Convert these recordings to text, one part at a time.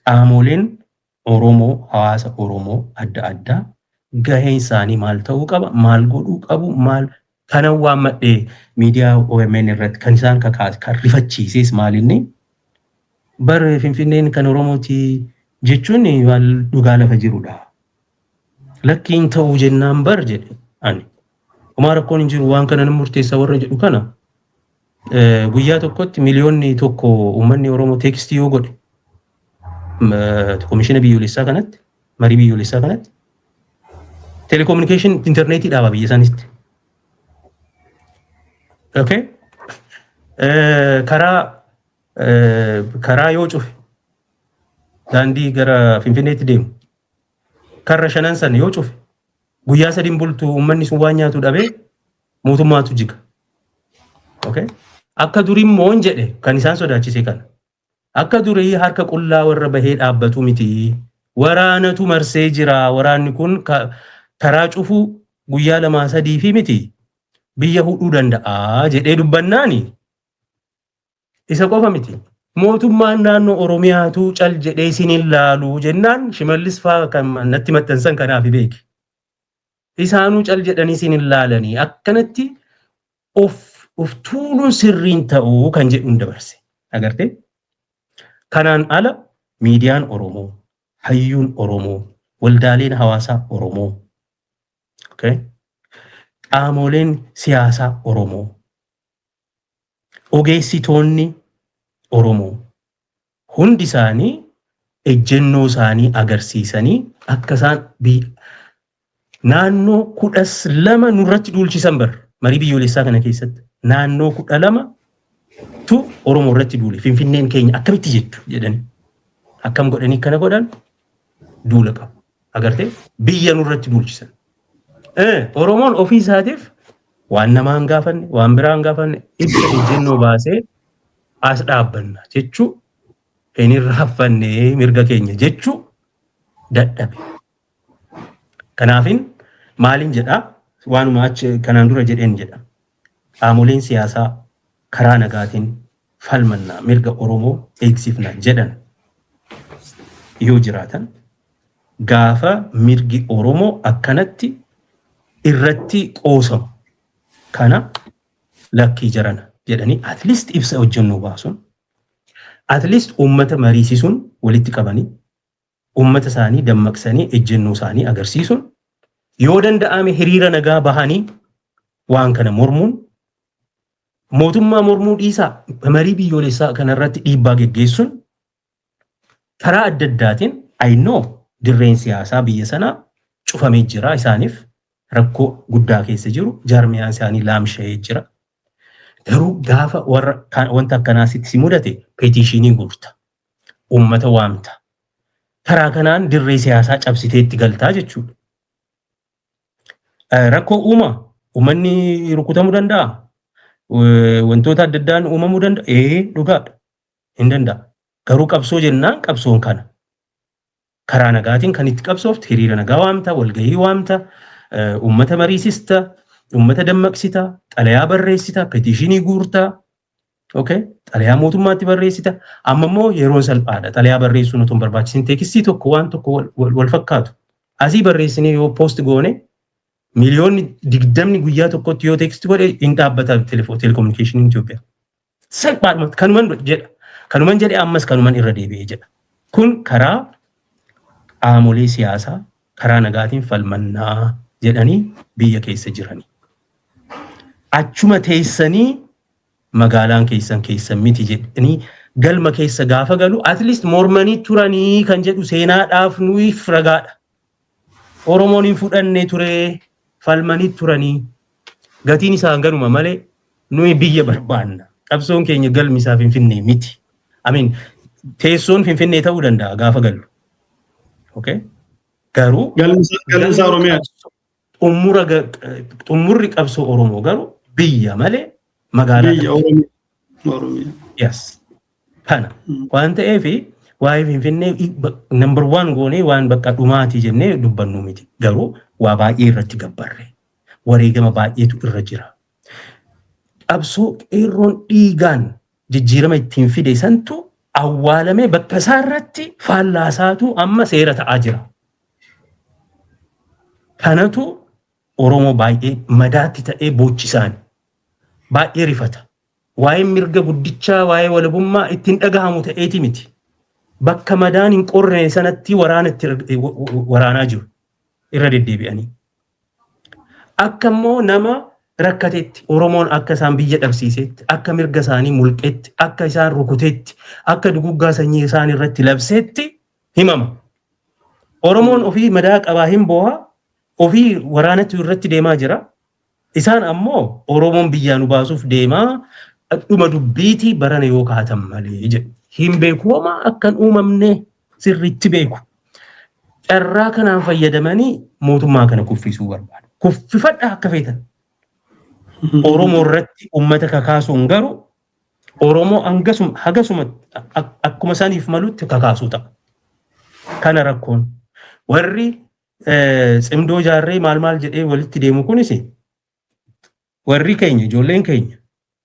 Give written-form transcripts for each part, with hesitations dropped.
Qaamoleen Oromoo, hawaasa Oromoo adda addaa gaheen isaanii maal ta'uu qaba, maal godhuu qabu, maal kanan waammadhee miidiyaa OMN irratti kan isaan kakaase, kan rifachiises maalinni bar Finfinneen kan Oromooti jechuun maal dhugaa lafa jirudha. Lakkiin ta'uu jennaan bar jedhe ani. Homaa rakkoon hin jiru, waan kana nan murteessa warra jedhu kana guyyaa tokkotti 1 miliyoonni uummanni Oromoo text yoo godhe komishina biyyoolessaa kanatti, marii biyyoolessaa kanatti, telecommunication intarneetii dhaaba biyya sanitti. Okay? Karaa yoo cufe, daandii gara Finfinneetti deemu karra shanan san yoo cufe, guyyaa 3 bultu uummanni sun waan nyaatu dhabee mootummaatu jiga. Okay? Akka durii immoo hin jedhe kan isaan sodaachise kana. Akka durii harka qullaa warra bahee dhaabbatu miti. Waraanatu marsee jira. Waraanni kun karaa cufuu guyyaa 2 3 fi miti. Biyya hudhuu danda'a jedhee dubbannaani. Isa qofa miti. Mootummaan naannoo Oromiyaatu cal jedhee isin hin laalu jennaan Shimallis fa'aa kan natti maxxansan kanaaf beeki. Isaanuu cal jedhanii isin hin laalanii, akkanatti of tuuluun sirriin ta'uu kan jedhuun dabarse. Agartee? Kanaan ala miidiyaan Oromoo, hayyuun Oromoo, waldaaleen hawaasaa Oromoo, okay, qaamoleen siyaasaa Oromoo, ogeessitoonni Oromoo hundi isaanii ejjennoo isaanii agarsiisanii akka isaan naannoo 12 nurratti duulchisan bar marii biyyoolessaa kana keessatti naannoo 12 tu Oromoo irratti duule. Finfinneen keenya akkamitti jettu jedhanii, akkam godhanii kana godhan, duula qabu. Agartee, biyya nurratti duulchisan. Oromoon ofii isaatiif waan namaa hin gaafanne, waan biraa hin gaafanne, ibsa ejjennoo baasee as dhaabbanna jechuu hin irraanfanne, mirga keenya jechuu dadhabe. Kanaafin maaliin jedhaa, waanuma achi kanaan dura jedheen jedha. Qaamoleen siyaasaa karaa nagaatiin falmannaa, mirga Oromoo eegsifna jedhan yoo jiraatan, gaafa mirgi Oromoo akkanatti irratti qoosamu kana lakkii jarana jedhanii at least ibsa hojjennoo baasuun, at least uummata mariisisuun, walitti qabanii uummata isaanii dammaqsanii ejjennoo isaanii agarsiisuun, yoo danda'ame hiriira nagaa bahanii waan kana mormuun, mootummaa mormuu dhiisaa marii biyyoolessaa kanarratti dhiibbaa geggeessuun karaa adda addaatiin. I know, dirreen siyaasaa biyya sanaa cufamee jira, isaaniif rakkoo guddaa keessa jiru, jaarmiyaan isaanii laamsha'ee jira. Garuu gaafa warra wanta akkanaa sitti si mudate petition guurta. Uummata waamta. Karaa kanaan dirree siyaasaa cabsitee itti galtaa jechuudha. Rakkoo uuma, uummanni rukutamuu danda'a. Wantoota adda addaan uumamuu danda'a. Ee, dhugaadha. Hin danda'a. Garuu qabsoo jennaan qabsoon kana. Karaa nagaatiin kan itti qabsooftu hiriira nagaa waamta, walgahii waamta, uummata mariisista, uummata dammaqsita, xalayaa barreessita, petition guurta, okay? Xalayaa mootummaatti barreessita. Amma immoo yeroon salphaadha. Xalayaa barreessuun otoo hin barbaachisin text tokko, waan tokko wal fakkaatu asii barreessinee yoo post goone, 20 miliyoonni guyyaa tokkotti yoo text godhe hin dhaabbata telecommunicationiin Itoophiyaa. Salphaadhumatti kanuman jedha. Kanuman jedhe, ammas kanuman irra deebi'ee jedha. Kun karaa qaamolee siyaasaa karaa nagaatiin falmannaa jedhanii biyya keessa jiranii. Achuma teessanii magaalaan keessan keessan miti jedhanii galma keessa gaafa galu at least mormanii turanii kan jedhu seenaadhaaf nuyiif ragaadha. Oromoon hin fudhanne ture, falmanii turanii, gatiin isaan ganuma malee nuyi biyya barbaanna. Qabsoon keenya galmi isaa Finfinnee miti. I mean, teessoon Finfinnee ta'uu danda'a gaafa gallu. Okay? Garuu Galumsa Oromiyaa. Xumurri qabsoo Oromoo garuu biyya malee magaalaa Biyya Oromiyaa. Yes. Kana waan ta'eef, waa'ee Finfinnee number one goonee waan bakka dhumaatii jennee dubbannu miti. Garuu waa baay'ee irratti gabbarre. Wareegama baay'eetu irra jira. Qabsoo qeerroon dhiigaan jijjiirama ittiin fide santu awwaalamee bakka isaa irratti faallaasaatu amma seera ta'aa jira. Kanatu Oromoo baay'ee madaatti ta'ee boochisaan baay'ee rifata. Waa'ee mirga guddichaa, waa'ee walabummaa ittiin dhagahamu ta'eeti miti. Bakka madaan hin qorrine sanatti waraana itti waraanaa jiru irra deddeebi'anii. Akka immoo nama rakkatetti, Oromoon akka isaan biyya dhabsiisetti, akka mirga isaanii mulqetti, akka isaan rukutetti, akka duguggaa sanyii isaan irratti labseetti himama. Oromoon ofii madaa qabaa hin boo'a, ofii waraanatti irratti deemaa jira. Isaan ammoo Oromoon biyyaa nu baasuuf deemaa, dhuma dubbiitii barana yoo kaatan malee jedhu. Hin beeku, homaa akkan uumamne sirriitti beeku. Carraa kanaan fayyadamanii mootummaa kana kuffisuu barbaadu. Kuffifadha akka feetan. Oromoo irratti uummata kakaasuun garuu Oromoo hangasuma hagasuma akkuma saniif malutti kakaasuu ta'a. Kana rakkoon. Warri cimdoo jaarree maal maal jedhee walitti deemu kunis, warri keenya, ijoolleen keenya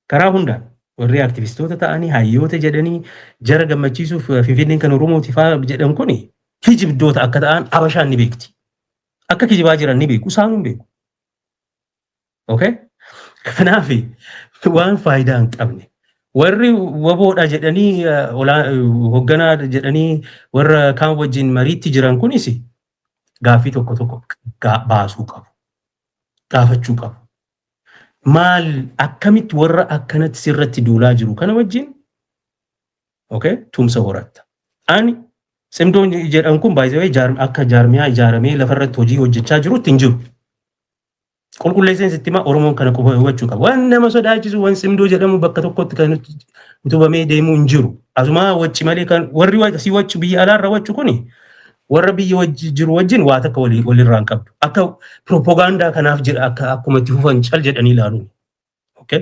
karaa hundaan warri aktivistoota ta'anii hayyoota jedhanii jara gammachiisuuf Finfinneen kan Oromooti fa'aa jedhan kuni kijibdoota akka ta'an Abashaan ni beekti. Akka kijibaa jiran ni beeku, isaanuu hin beeku. Okay? Kanaaf waan faayidaa hin qabne. Warri waboodha jedhanii, hoogganaa jedhanii warra kaan wajjin mariitti jiran kunis gaaffii tokko tokko baasuu qabu. Gaafachuu qabu. Maal, akkamitti warra akkanatti sirratti duulaa jiru kana wajjin, okay, tumsa horatta? Ani Simdoon jedhan kun baay'ee akka jaarmiyaa ijaaramee lafarratti hojii hojjechaa jirutti hin jiru. Qulqulleesseen sitti himaa, Oromoon kana quba hubachuu qaba. Waan nama sodaachisu, waan Simdoo jedhamu bakka tokkotti kan utubamee deemuu hin jiru. Asuma wacci malee kan warri asii waccu, biyya alaarra waccu kuni warra biyya jiru wajjin waa takka walirraa hin qabdu. Akka piroopagaandaa kanaaf jira, akka akkuma itti fufan cal jedhanii ilaaluun. Okay?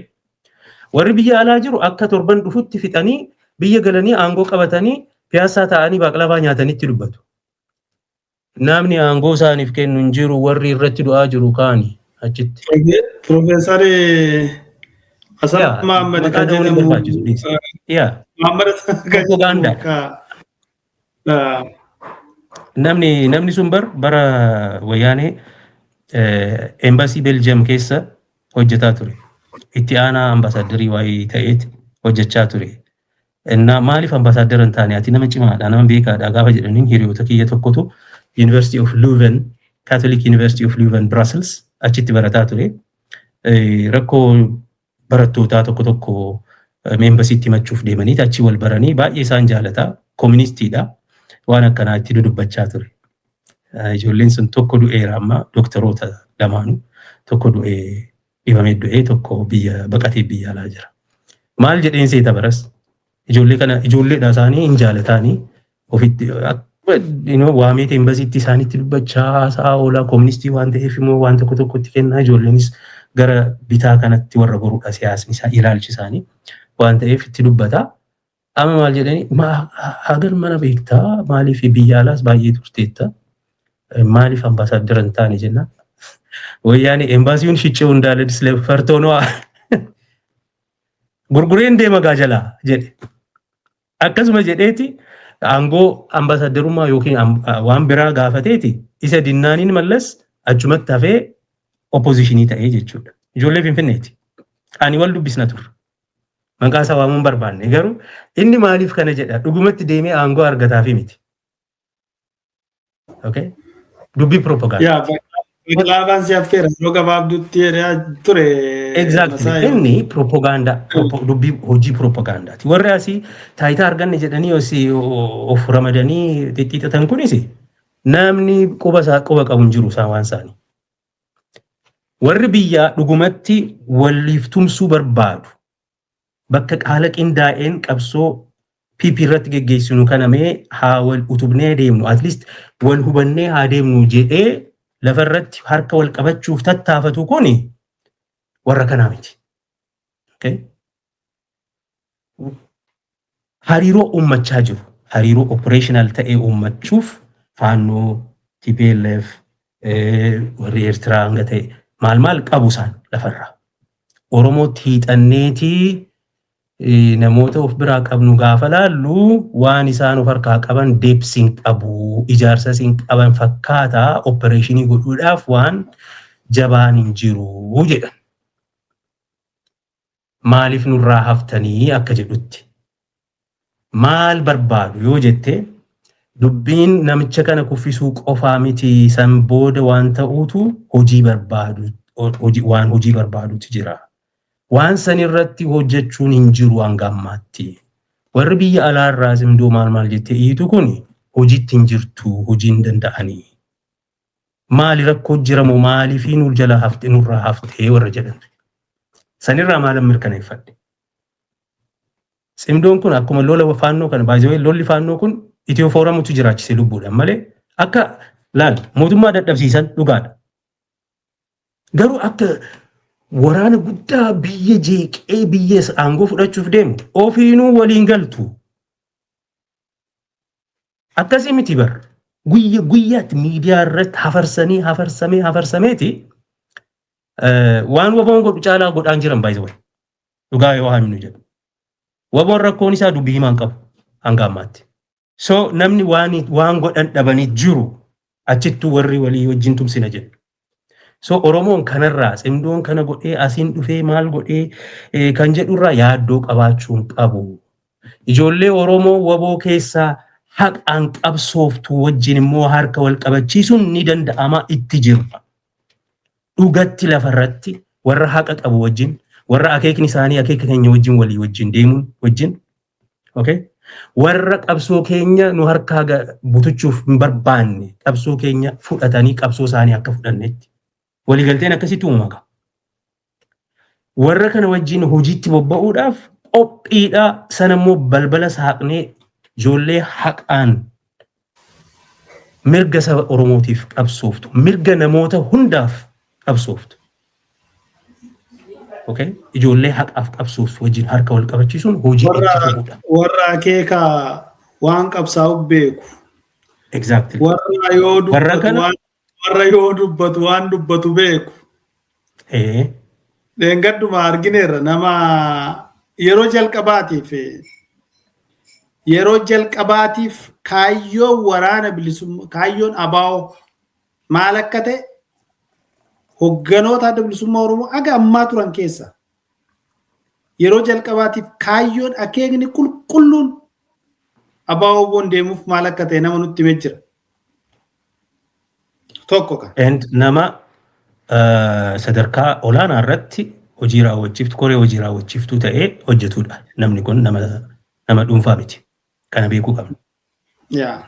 Warri biyya alaa jiru akka torban dhufutti fixanii biyya galanii aangoo qabatanii piyaasaa taa'anii baaqlabaa nyaatanitti dubbatu. Namni aangoo isaaniif kennu hin jiru, warri irratti du'aa jiru kaani achitti. Piroofeesar Hasan Mahammad Maqaa kan dha'uun hin jedhamu. barbaachisu. Yaa. Mahammad Hasan kan Propagaandaa. jedhamu. Namni sun bara wayyaanee embassy Belgium keessa hojjetaa ture. Itti aanaa ambaasaaddarii waayee ta'eeti hojjechaa ture. Innaa maaliif ambaasaadara hin taane, ati nama cimaadha, nama beekaadha gaafa jedhaniin, hiriyoota kiyya tokkotu University of Leuven, Catholic University of Leuven, Brussels achitti barataa ture. Rakkoo barattootaa tokko tokko embassy-tti himachuuf deemanii achi wal baranii baay'ee isaan jaalataa, kooministiidha. Waan akkanaa itti dudubbachaa ture. Ijoolleen sun tokko du'eera amma, doktoroota lamaanuu, tokko du'ee, dhibamee du'ee, tokko biyya baqatee biyya alaa jira. Maal jedheen seeta? Baras ijoollee kana, ijoolleedha isaanii hin jaalataanii, ofitti waamee embassy-tti isaanitti dubbachaa haasaa oolaa, kooministii waan ta'eef immoo waan tokko tokkotti kennaa, ijoolleenis gara bitaa kanatti warra borudha siyaasni isaa, ilaalchi isaanii waan ta'eef itti dubbata. Amma maal jedhanii, hagar mana beektaa, maaliif biyya alaas baay'ee turteetta, maaliif ambaasaadara hin taane jennaan. Wayyaani ኤምባሲውን ሽጬው እንዳልሄድ ፈርቶ ነዋ፣ gurgureen deema gaa jalaa jedhe. Akkasuma jedheeti aangoo ambaasaaddarummaa yookiin waan biraa gaafateeti isa dinnaaniin Mallas achumatti hafee opposition ta'ee jechuudha. Ijoollee Finfinneeti. Ani wal dubbisna turre. Maqaa isaa waamuun barbaanne, garuu inni maaliif kana jedha? Dhugumatti deemee aangoo argataafi miti. Okay? Dubbii propagaandaa. Biqilaabaan si affeera yeroo gabaabduutti jedhee ture. Exactly. Inni propagaandaa, dubbii hojii propagaandaati. Warri asii taayitaa arganne jedhanii asii of ramadanii xixxiixatan kunis namni quba isaa quba qabu hin jiru isaan waan isaanii. Warri biyyaa dhugumatti waliif tumsuu barbaadu bakka haala qindaa'een qabsoo PP irratti geggeessinu kana mee haa wal utubnee deemnu, at least wal hubannee haa deemnu jedhee lafa irratti harka wal qabachuuf tattaafatu kuni warra kanaa miti. Okay? Hariiroo uummachaa jiru. Hariiroo operational ta'ee uummachuuf Faannoo, TPLF, warri Eertiraa hanga ta'e maal maal qabu isaan lafarraa. Oromootti hiixanneetii namoota of biraa qabnu gaafa laallu, waan isaan of harkaa qaban deebsi hin qabu, ijaarsas hin qaban fakkaataa, operation godhuudhaaf waan jabaan hin jiru jedhan. Maaliif nurraa haftanii akka jedhutti. Maal barbaadu yoo jette, dubbiin namicha kana kuffisuu qofaa miti, san booda waan ta'uutu hojii barbaadu, waan hojii barbaadutu jira. Waan san irratti hojjechuun hin jiru hanga ammaatti. Warri biyya alaarraa simdoo maal maal jettee iyyitu kun hojiitti hin jirtu, hojii hin danda'anii. Maali rakkoo jiramoo maaliifii nu jala hafte, nurraa haftee warra jedhantu. Sanirraa maalan mirkaneeffadhe? Simdoon kun akkuma lola Faannoo kana baay'ee, lolli Faannoo kun Itiyoo Fooramutu jiraachise lubbuudhaan malee. Akka laal mootummaa dadhabsiisan dhugaadha. Garuu akka waraana guddaa biyya jeeqee biyya aangoo fudhachuuf deemu ofiinuu waliin galtu. Akkasii miti bar. Guyya guyyaatti miidiyaa irratti hafarsanii hafarsamee hafarsameeti waan WBOn godhu caalaa godhaan jiran baay'ee, dhugaa yoo himnu jedhu. WBOn rakkoon isaa dubbii himaan qabu hanga ammaatti. So namni waan godhan dhabanii jiru, achittuu warri walii wajjin tumsina jedhu. So Oromoon kanarraa Tsimdoon kana godhee asiin dhufee maal godhee kan jedhurraa yaaddoo qabaachuu hin qabu. Ijoollee Oromoo WBO keessaa haqaan qabsooftu wajjin immoo harka wal qabachiisuun ni danda'ama, itti jirra. Dhugatti lafarratti warra haqa qabu wajjin, warra akeekni isaanii akeeka keenya wajjin walii wajjin deemuun wajjin, okay? Warra qabsoo keenya nu harkaa butuchuuf hin barbaanne, qabsoo keenya fudhatanii qabsoo isaanii akka fudhannetti waliigalteen akkasitti uumama qaba. Warra kana wajjin hojiitti bobba'uudhaaf qophiidha. Sana immoo balbala saaqnee ijoollee haqaan mirga saba Oromootiif qabsooftu, mirga namoota hundaaf qabsooftu. Okay? Ijoollee haqaaf qabsooftu wajjin harka wal qabachiisuun hojii itti fufuudha. Warra akeeka waan qabsaa'u beeku. Exactly. Warra yoo Warra dubbatu kana waan warra yoo dubbatu waan dubbatu beeku. Dheengadduma argineerra, nama yeroo jalqabaatiif kaayyoon waraana bilisummaa, kaayyoon ABO maal akka ta'e hogganoota Adda Bilisummaa Oromoo aga ammaa turan keessa yeroo jalqabaatiif kaayyoon, akeekni qulqulluun ABO deemuuf maal akka ta'e nama nutti himee jira. Tokko kan. And nama sadarkaa olaanaa irratti hojii raawwachiiftu, koree hojii raawwachiiftuu ta'ee hojjetudha. Namni kun nama dhuunfaa miti. Kana beekuu qabna. Yaa.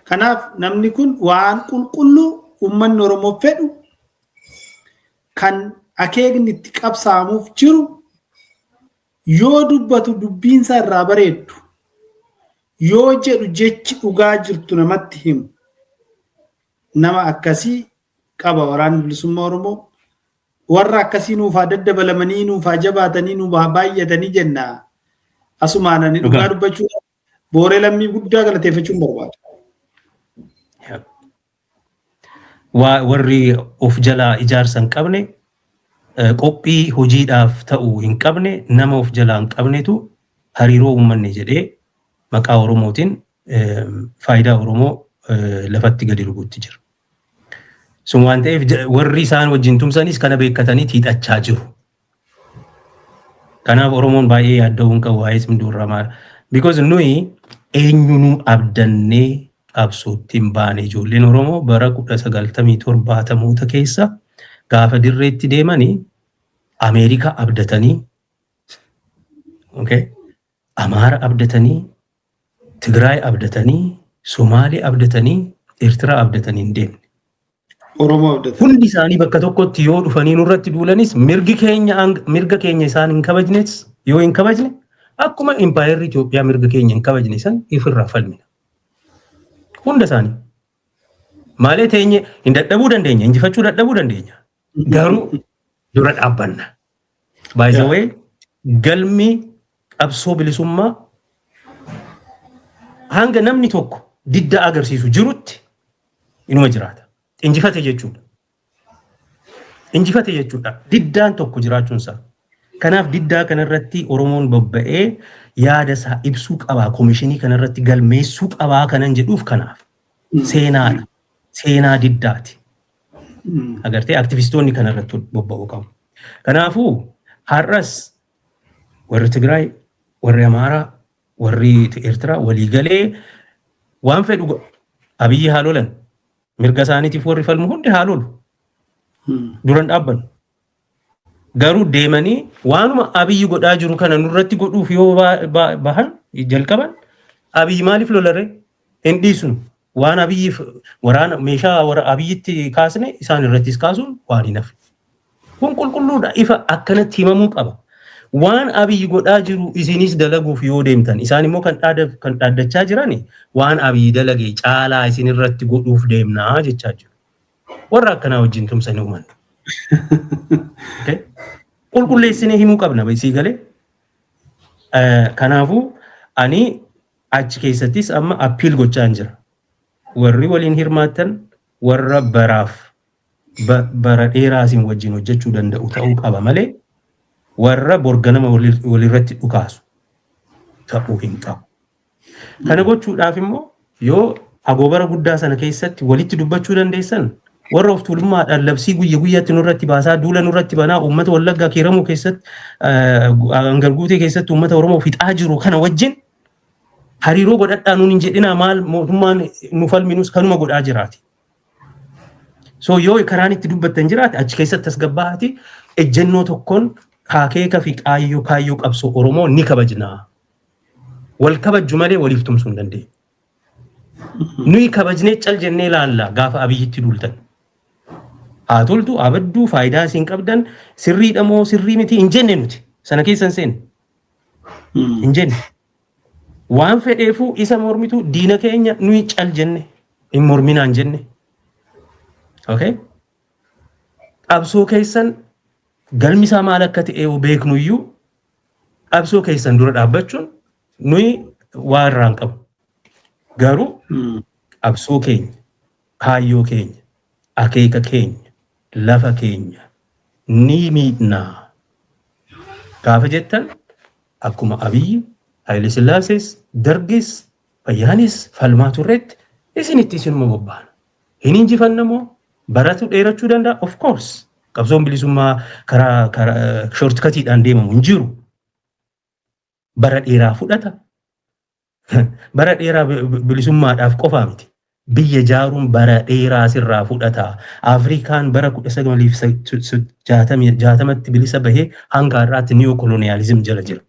Kanaaf namni kun waan qulqulluu uummanni Oromoo fedhu, kan akeekni itti qabsaamuuf jiru, yoo dubbatu dubbiinsaa irraa bareeddu, yoo jedhu jechi dhugaa jirtu namatti himu, nama akkasii qaba Waraanni Bilisummaa Oromoo. Warra akkasii nuufaa daddabalamanii, nuufaa jabaatanii, nuufaa baay'atanii jenna. Asumaan ani dhugaa dubbachuudhaaf Booree Lammii guddaa galateeffachuun barbaada. Warri of jalaa ijaarsa hin qabne, qophii hojiidhaaf ta'u hin qabne, nama of jalaa hin qabnetu hariiroo uummanne jedhee maqaa Oromootiin faayidaa Oromoo lafatti gadi rukutti jira. Sun waan ta'eef warri isaan wajjin tumsanis kana beekkatanii hiixachaa jiru. Kanaaf Oromoon baay'ee yaadda'uu hin qabu waa'ee Tsimdoorraa maal. Because nuyi eenyunuu abdannee qabsootti hin baane. Ijoolleen Oromoo bara 1970moota keessa gaafa dirreetti deemanii Ameerikaa abdatanii, okay, Amaara abdatanii, Tigraay abdatanii, Somaalee abdatanii, Eertiraa abdatanii hin deemne. Oromoo abdatan. Hundi isaanii bakka tokkotti yoo dhufanii nurratti duulanis, mirgi keenya mirga keenya isaan hin kabajnes yoo hin kabajne, Akkuma impaayerri Itoophiyaa mirga keenya hin kabajne san ifirraa falmina. Hunda isaanii. Maalee teenye hin dadhabuu dandeenya, injifachuu dadhabuu dandeenya. Garuu dura dhaabbanna. By the way, galmi qabsoo bilisummaa hanga namni tokko didda agarsiisu jirutti inuma jiraata. Injifate jechuudha. Injifate jechuudha. Diddaan tokko jiraachuun isaa. Kanaaf diddaa kanarratti Oromoon bobba'ee yaada isaa ibsuu qabaa, komishinii kanarratti galmeessuu qabaa kanan jedhuuf kanaaf. Seenaadha. Seenaa diddaati. Agartee, aktivistoonni kanarratti bobba'uu qabu. Kanaafuu har'as warri Tigraay, warri Amaaraa, warri Eertiraa waliigalee waan fedhu Abiyyi haa lolan. Mirga isaaniitiif warri falmu hundi haa lolu. Duran dhaabbannu. Garuu deemanii waanuma Abiyyi godhaa jiru kana nurratti godhuuf yoo bahan jalqaban, Abiyyi maaliif lolaree hin dhiisnu? Waan Abiyyiif waraana meeshaa warra Abiyyitti kaasne isaan irrattis kaasuun waan hin hafne. Kun qulqulluudha, ifa akkanatti himamuu qaba. Waan Abiyyi godhaa jiru isinis dalaguuf yoo deemtan, isaan immoo kan dhaaddachaa jiran waan Abiyyi dalage caalaa isin irratti godhuuf deemnaa jechaa jiru. Warra akkanaa wajjin tumsanii uumannu. Qulqulleessinee himuu qabna sii galee. Kanaafuu ani achi keessattis amma appeal gochaa hin jira. Warri waliin hirmaattan warra baraaf bara dheeraa isin wajjin hojjechuu danda'u ta'uu qaba malee warra borganama walirratti dhukaasu ta'uu hin qabu. Kana gochuudhaaf immoo yoo agoobara guddaa sana keessatti walitti dubbachuu dandeessan, warra of tuulummaadhaan labsii guyya guyyaatti nurratti baasaa, duula nurratti banaa, uummata Wallaggaa Kiiramuu keessatti, Angarguutee keessatti uummata Oromoo fixaa jiru kana wajjin hariiroo godhadhaa nuun hin jedhinaa. Maal, mootummaan nu falminus kanuma godhaa jiraati. So yoo karaan itti dubbattan jiraate, achi keessatti tasgabbaa'aati ejjennoo tokkoon kaakeeka fi kaayyoo qabsoo Oromoo ni kabajnaa. Wal kabajju malee waliif tumsuu hin dandeenyu. Nuyi kabajnee cal jennee ilaalla gaafa Abiyyitti duultan. Haa toltu, haa badduu, faayidaa isin qabdan sirriidha moo sirrii miti hin jenne nuti. Sana keessa hin seenne. Hin jenne. Waan fedheefuu isa mormitu diina keenya, nuyi cal jenne hin morminaan jenne. Okay? Qabsoo keessan galmi isaa maal akka ta'e beeknu iyyuu, qabsoo keessan dura dhaabbachuun nuyi waa irraa hin qabu. Garuu qabsoo keenya, kaayyoo keenya, akeeka keenya, lafa keenya ni miidhnaa. Gaafa jettan, akkuma Abiyyi, Haayile Sillaasees, Dargis, Fayyaanis falmaa turretti isinitti isinuma bobbaana. Hin injifanna moo baratu dheerachuu danda'a? Of course. Qabsoon bilisummaa karaa shortcutiidhaan deemamu hin jiru. Bara dheeraa fudhata. Bara dheeraa bilisummaadhaaf qofaa miti. Biyya ijaaruun bara dheeraa sirraa fudhata. Afrikaan bara 1960tti bilisa bahee hanga har'aatti neo colonialism jala jira.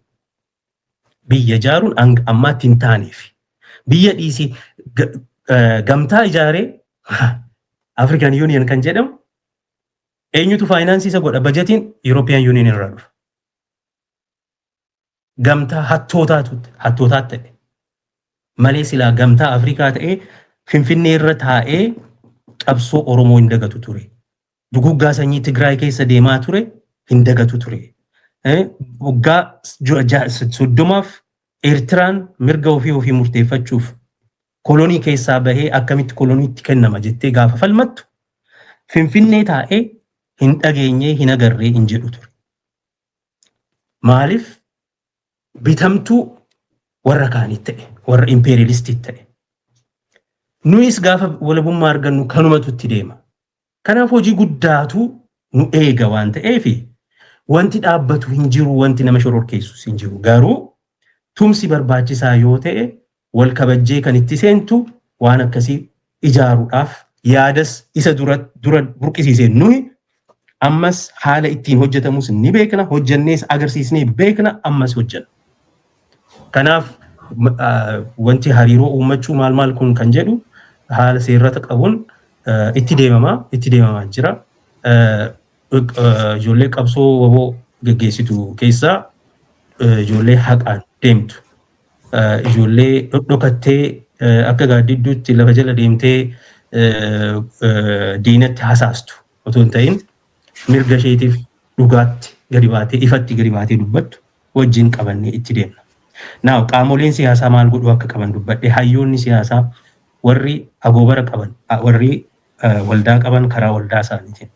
Biyya ijaaruun hanga ammaatti hin taaneef. Biyya dhiisii, gamtaa ijaaree African Union kan jedhamu eenyutu finance isa godha? Bajetiin European Union irraa dhufa. Gamtaa hattootaa ta'e malee silaa gamtaa Afrikaa ta'ee Finfinnee irra taa'ee qabsoo Oromoo hin dagatu ture. Duguggaa sanyii Tigraay keessa deemaa ture hin dagatu ture. Waggaa 30f Eertiraan mirga ofii ofii murteeffachuuf kolonii keessaa bahee akkamitti koloniitti kennama jettee gaafa falmattu, Finfinnee taa'ee hin dhageenyee hin agarree hin jedhu ture. Maaliif bitamtuu warra kaanii ta'e, warra impeerialistii ta'e? Nuyis gaafa walabummaa argannu kanumatu itti deema. Kanaaf hojii guddaatu nu eega waan ta'eef wanti dhaabbatu hin jiru, wanti nama shororkeessus hin jiru. Garuu tumsi barbaachisaa yoo ta'e, wal kabajjee kan itti seentu waan akkasii ijaaruudhaaf yaadas isa dura dura burqisiisee nuyi ammas haala ittiin hojjetamus ni beekna, hojjennees agarsiisnee beekna, ammas hojjenna. Kanaaf wanti hariiroo uummachuu maal maal kun kan jedhu haala seerrata qabuun itti deemamaa jira. Ijoollee qabsoo WBO geggeessitu keessaa ijoollee haqaan deemtu, ijoollee dhodhokattee akka gaaddidduutti lafa jala deemtee diinatti hasaastu otoo hin ta'in, mirga isheetiif dhugaatti gadi baatee, ifatti gadi baatee dubbattu wajjin qabannee itti deemna. Now, qaamoleen siyaasaa maal godhuu akka qaban dubbadhe. Hayyoonni siyaasaa, warri agoobara qaban, warri waldaa qaban karaa waldaa isaaniitiin,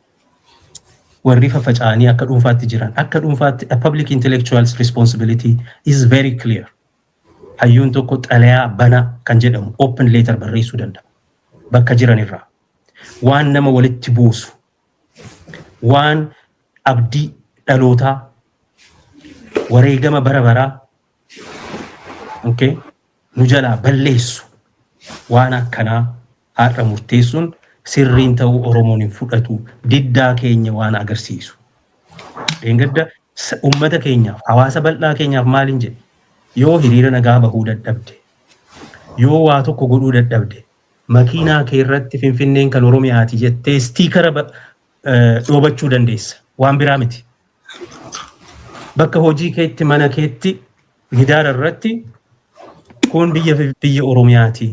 warri faffaca'anii akka dhuunfaatti jiran akka dhuunfaatti, a public intellectual's responsibility is very clear. Hayyuun tokko xalayaa banaa kan jedhamu, open letter, barreessuu danda'a. Bakka jiran irraa waan nama walitti buusu, waan abdii dhalootaa, wareegama bara baraa, okay, nu jalaa balleessu, waan akkanaa har'a murteessuun sirriin ta'uu Oromoon hin fudhatu, diddaa keenya waan agarsiisu. Dheengadda uummata keenyaaf, hawaasa bal'aa keenyaaf maaliin jedhe? Yoo hiriira nagaa bahuu dadhabde, yoo waa tokko godhuu dadhabde, makiinaa kee irratti "Finfinneen kan Oromiyaati" jettee sticker dhoobachuu dandeessa. Waan biraa miti. Bakka hojii keetti, mana keetti, gidaara irratti "Kun biyya Oromiyaati"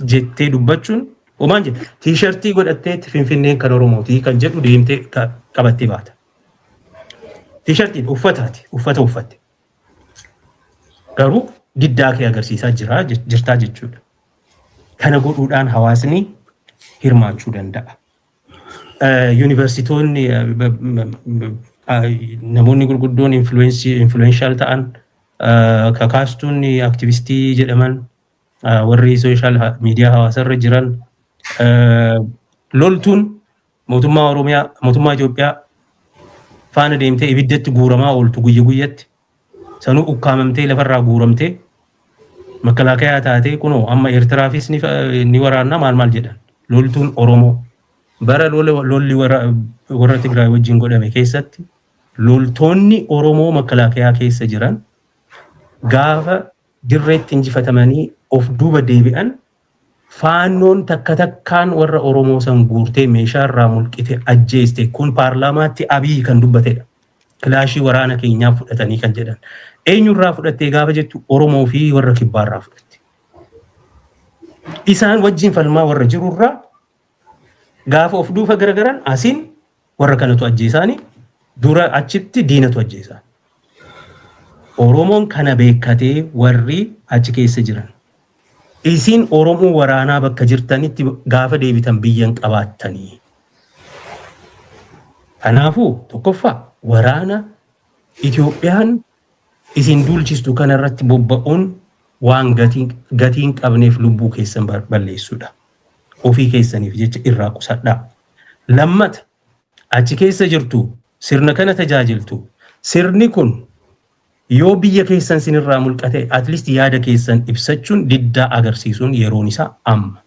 jettee dubbachuun homaan jedhe. T-shirtii godhattee "Finfinneen kan Oromooti" kan jedhu deemtee qabattee baata. T-shirtiin uffataati, uffata uffatte. Garuu diddaa kee agarsiisaa jira jirtaa jechuudha. Kana godhuudhaan hawaasni hirmaachuu danda'a. Yuunivarsiitoonni, namoonni gurguddoon influential ta'an, kakaastuun aktivistii jedhaman, warri social media hawaasarra jiran, loltuun mootummaa Oromiyaa, mootummaa Itoophiyaa faana deemtee ibiddatti guuramaa ooltu, guyya guyyatti sanuu ukkaamamtee lafarraa guuramtee makalaakayaa taatee, kunoo amma Eertiraafis ni waraanna maal maal jedhan, loltuun Oromoo bara lolli warra Tigraay wajjin godhame keessatti loltoonni Oromoo makalaakayaa keessa jiran gaafa dirreetti injifatamanii of duuba deebi'an, Faannoon takka takkaan warra Oromoo san guurtee meeshaa irraa mulqite ajjeeste. Kun paarlaamaatti Abiy kan dubbatedha. Kilaashii waraana keenyaa fudhatanii kan jedhan. Eenyurraa fudhattee gaafa jettu, Oromoo fi warra kibbaarraa fudhatte. Isaan wajjin falmaa warra jirurraa gaafa of duuba garagaran, asiin warra kanatu ajjeesaanii, dura achitti diinatu ajjeesaan. Oromoon kana beekatee, warri achi keessa jiran. Isin Oromoo waraanaa bakka jirtanitti gaafa deebitan biyyan qabaattanii. Kanaafuu tokkoffaa, waraana Itoophiyaan isin duulchistu kanarratti bobba'uun waan gatii hin qabneef lubbuu keessan balleessuudha. Ofii keessaniif jecha irraa qusadhaa. Lammata, achi keessa jirtu, sirna kana tajaajiltu, sirni kun yoo biyya keessan sinirraa mulqate, at least yaada keessan ibsachuun, diddaa agarsiisuun yeroon isaa amma.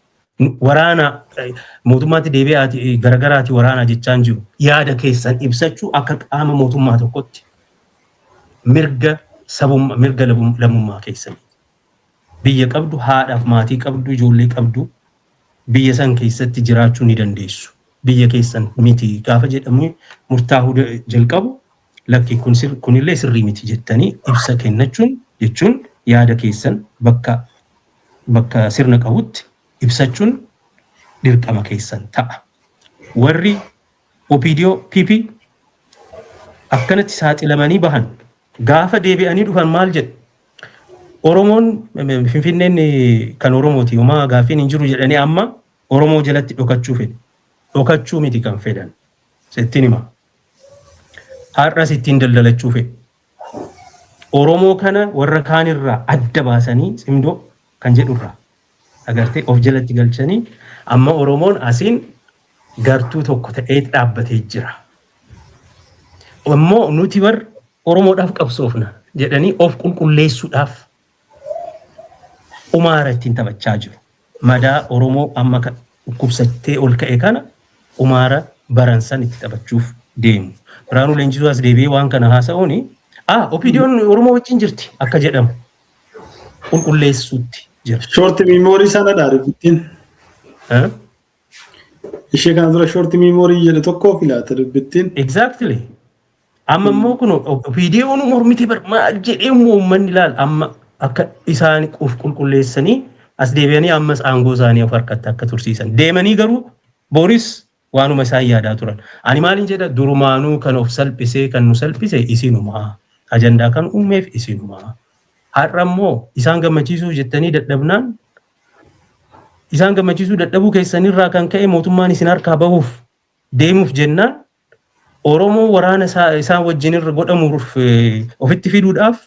Waraana mootummaatti deebi'aati garagaraati waraana jechaan jiru, yaada keessan ibsachuu akka qaama mootummaa tokkotti mirga sabummaa, mirga lammummaa keessanii. Biyya qabdu, haadhaaf maatii qabdu, ijoollee qabdu, biyya san keessatti jiraachuu ni dandeessu. Biyya keessan miti gaafa jedhamu murtaa'uu jalqabu, lakki, kun kunillee sirrii miti jettanii ibsa kennachuun jechuun, yaada keessan bakka sirna qabutti ibsachuun dirqama keessan ta'a. Warri OPDO, PP akkanatti saaxilamanii bahan gaafa deebi'anii dhufan maal jedhu? Oromoon, Finfinneen kan Oromooti, homaa gaaffiin hin jiru jedhanii amma Oromoo jalatti dhokachuu fedhu. Dhokachuu miti kan fedhan. Sittiin hima. Har'as ittiin daldalachuu fedhu. Oromoo kana warra kaanirraa adda baasanii, cimdoo kan jedhurraa agartee, of jalatti galchanii, amma Oromoon asiin gartuu tokko ta'ee dhaabbatee jira. Ammoo nuti bar Oromoodhaaf qabsoofna jedhanii of qulqulleessuudhaaf umaara ittiin taphachaa jiru. Madaa Oromoo amma dhukkubsattee ol ka'e kana umaara baransan itti taphachuuf deemu. Biraanuu Leenjisuu as deebi'ee waan kana haasa'uuni, OPDO'n Oromoo wajjin jirti akka jedhamu qulqulleessuutti jira. Short memory sanadha dubbittiin. Ishee kana dura short memory jedhe tokko filaata dubbittiin. Exactly. Amma immoo kun OPDOn mormite bar maal jedhee immoo uummanni ilaal amma akka isaan of qulqulleessanii as deebi'anii ammas aangoo isaanii of harkatti akka tursiisan. Deemanii garuu boris waanuma isaan yaadaa turan. Ani maalin jedha, durumaanuu kan of salphisee kan nu salphise isinumaa. Ajandaa kan uumeef isinumaa. Har'a immoo isaan gammachiisuuf jettanii dadhabnaan, isaan gammachiisuu dadhabuu keessanirraa kan ka'e mootummaan isin harkaa bahuuf deemuuf jennaan, Oromoo waraana isaan wajjin irra godhamuuf ofitti fiduudhaaf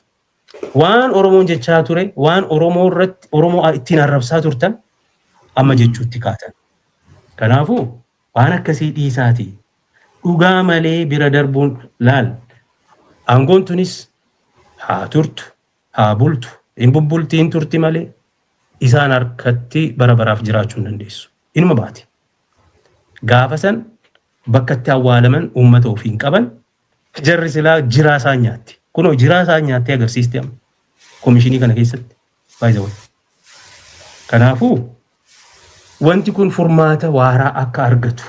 waan Oromoon jechaa ture, waan Oromoo irratti Oromoo ittiin arrabsaa turtan amma jechuutti kaatan. Kanaafuu waan akkasii dhiisaati. Dhugaa malee bira darbuun laal. Aangoon tunis haa turtu, haa bultu, hin bubbulti, hin turti malee isaan harkatti bara baraaf jiraachuu hin dandeessu. Inuma baati. Gaafa san bakka itti awwaalaman uummata ofii hin qaban, jarri silaa jiraa isaan nyaatti. Kunoo jiraa isaan nyaattee agarsiisti amma komishinii kana keessatti. By the way. Kanaafuu wanti kun furmaata waaraa akka argatu,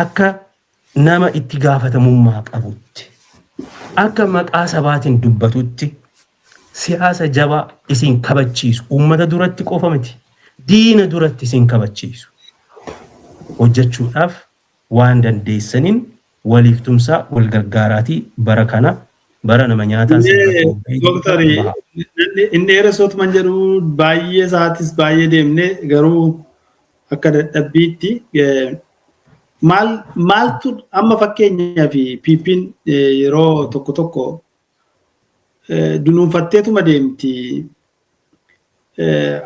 akka nama itti gaafatamummaa qabutti, akka maqaa sabaatiin dubbatutti, siyaasa jabaa isin kabachiisu, uummata duratti qofa miti, diina duratti isin kabachiisu hojjechuudhaaf waan dandeessaniin waliif tumsaa, wal gargaaraatii bara kana bara nama nyaataa. Doktari, inni dheeressootuma jedhu, baay'ee sa'aatis baay'ee deemne, garuu akka dadhabbiitti maal maaltu amma fakkeenyaa fi PP'n yeroo tokko tokko dunuunfatteetuma deemti.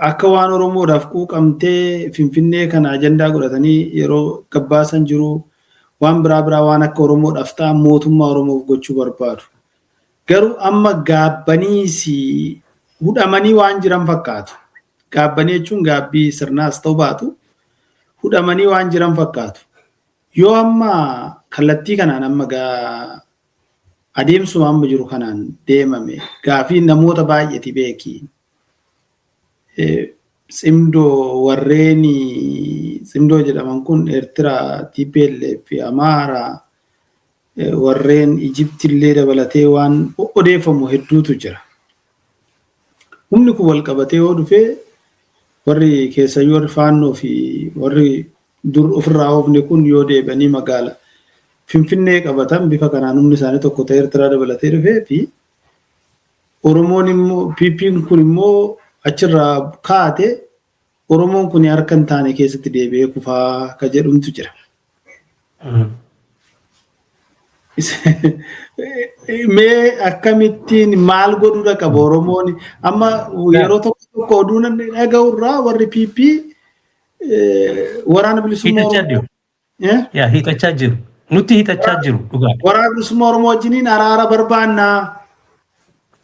Akka waan Oromoodhaaf quuqamtee Finfinnee kana ajandaa godhatanii yeroo gabbaasan jiru, waan biraa biraa waan akka Oromoodhaaf ta'an mootummaa Oromoof gochuu barbaadu. Garuu amma gaabbaniis hudhamanii waan jiran fakkaatu. Gaabbanii jechuun gaabbii sirnaas ta'u baatu, hudhamanii waan jiran fakkaatu. Yoo amma kallattii kanaan amma adeemsuma amma jiru kanaan deemame, gaafii namoota baay'eeti beeki. Tsimdoo, warreen tsimdoo jedhaman kun Eertiraa, TPLF, Amaaraa, warreen Ijipti illee dabalatee waan odeeffamu hedduutu jira. Humni kun wal qabatee yoo dhufee, warri keessayyuu warri Faannoo fi warri dur ofirraa oofne kun yoo deebi'anii magaala Finfinnee qabatan, bifa kanaan humni isaanii tokko ta'ee Eertiraa dabalatee dhufee fi Oromoon immoo PP'n kun immoo achirraa kaate, Oromoon kun harka hin taane keessatti deebi'ee kufaa ka jedhumtu jira. Mee akkamittiin maal godhuudha qaba Oromoon? Amma yeroo tokko tokko oduu namni dhaga'u irraa warri PP waraana bilisummaa Hiixachaa jiru. Yaa hiixachaa jiru. Nutti hiixachaa jiru dhugaadha. Waraana bilisummaa Oromoo wajjiniin araara barbaannaa.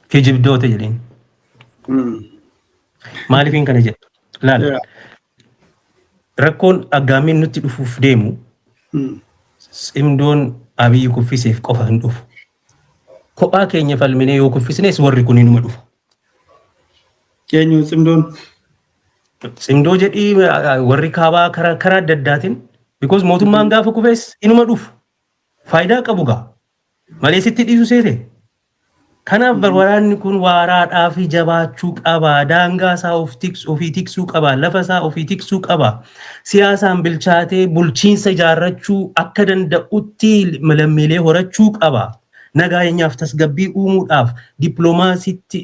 Kijibdoota jedheen. Maaliifin kana jedha? Laal. Rakkoon aggaamiin nutti dhufuuf deemu tsimdoon Abiyyi kuffiseef qofa hin dhufu. Kophaa keenya falminee yoo kuffisnes warri kun inuma dhufu. Eenyu tsimdoon? Tsimdoo jedhii warri kaabaa karaa adda addaatiin, because mootummaan gaafa kufes inuma dhufu. Faayidaa qabu gaa. Malee sitti dhiisu seete. Kanaaf bar waraanni kun waaraadhaa fi jabaachuu qaba. Daangaa isaa of tiksu, ofii tiksuu qaba. Lafa isaa ofii tiksuu qaba. Siyaasaan bilchaatee bulchiinsa ijaarrachuu akka danda'utti lammiilee horachuu qaba. Nageenyaaf tasgabbii uumuudhaaf dippiloomaasiitti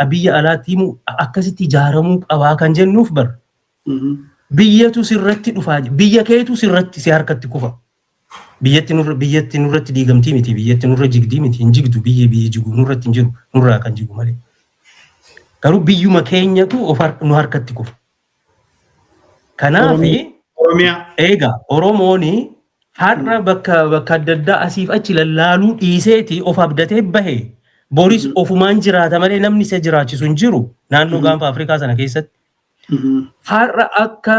biyya alaatti himuu akkasitti ijaaramuu qabaa kan jennuuf bar. Biyyatu sirratti dhufaa, biyya keetu sirratti si harkatti kufa. Biyyatti nurratti diigamtii miti, biyyatti nurra jigdii miti, hin jigdu, biyyi biyyi jigu nurratti hin jiru, nurraa kan jigu malee. Garuu biyyuma keenyatu of nu harkatti kufa. Kanaaf Oromiyaa. Egaa Oromooni har'a bakka adda addaa asiif achi lallaaluu dhiiseeti of abdatee bahe, boris ofumaan jiraata malee namni isa jiraachisu hin jiru naannoo gaanfa Afrikaa sana keessatti. Har'a akka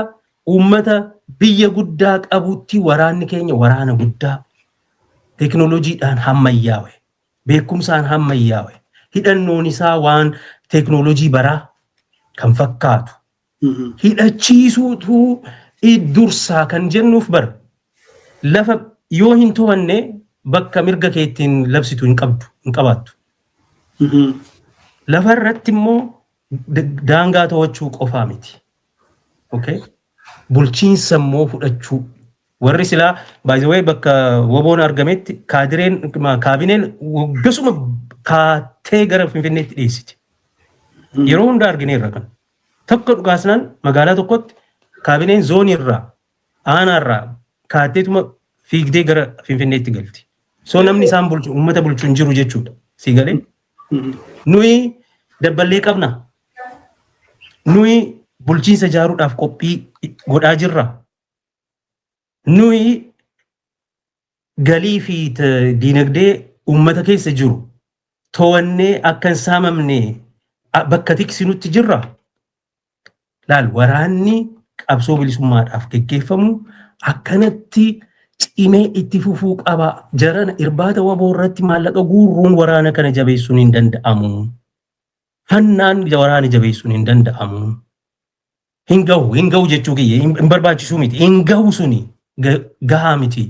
uummata biyya guddaa qabutti waraanni keenya waraana guddaa teekinooloojiidhaan hammayyaawe, beekumsaan hammayyaawe, hidhannoon isaa waan teekinooloojii baraa kan fakkaatu hidhachiisuutu dursaa kan jennuuf bar. Lafa yoo hin to'anne bakka mirga kee ittiin labsitu hin qabdu, hin qabaattu. Lafa irratti immoo daangaa to'achuu qofaa miti. Okay? Bulchiinsa immoo fudhachuu. Warri silaa, by the way, bakka WBOn argametti kaadireen, kaabineen gasuma kaatee gara Finfinneetti dhiyeessiti. Yeroo hunda argineerra kan. Tokko dhugaasnaan magaalaa tokkotti kaabineen zoonii irraa, aanaa irraa kaatteetuma fiigdee gara Finfinneetti galti. So namni isaan bulchu, uummata bulchu hin jiru jechuudha. Si galee? Nuyi dabballee qabna. Nuyi bulchiinsa ijaaruudhaaf qophii godhaa jirra. Nuyi galii fi diinagdee uummata keessa jiru to'annee akka hin saamamne bakka tiksinutti jirra. Laal, waraanni qabsoo bilisummaadhaaf geggeeffamu akkanatti cimee itti fufuu qaba. Jarana, irbaata WBO irratti maallaqa guurruun waraana kana jabeessuun hin danda'amu. Hannaan waraana jabeessuun hin danda'amu. Hin gahu, hin gahu jechuu kiyya hin barbaachisuu miti. Hin gahu, suni gahaa miti.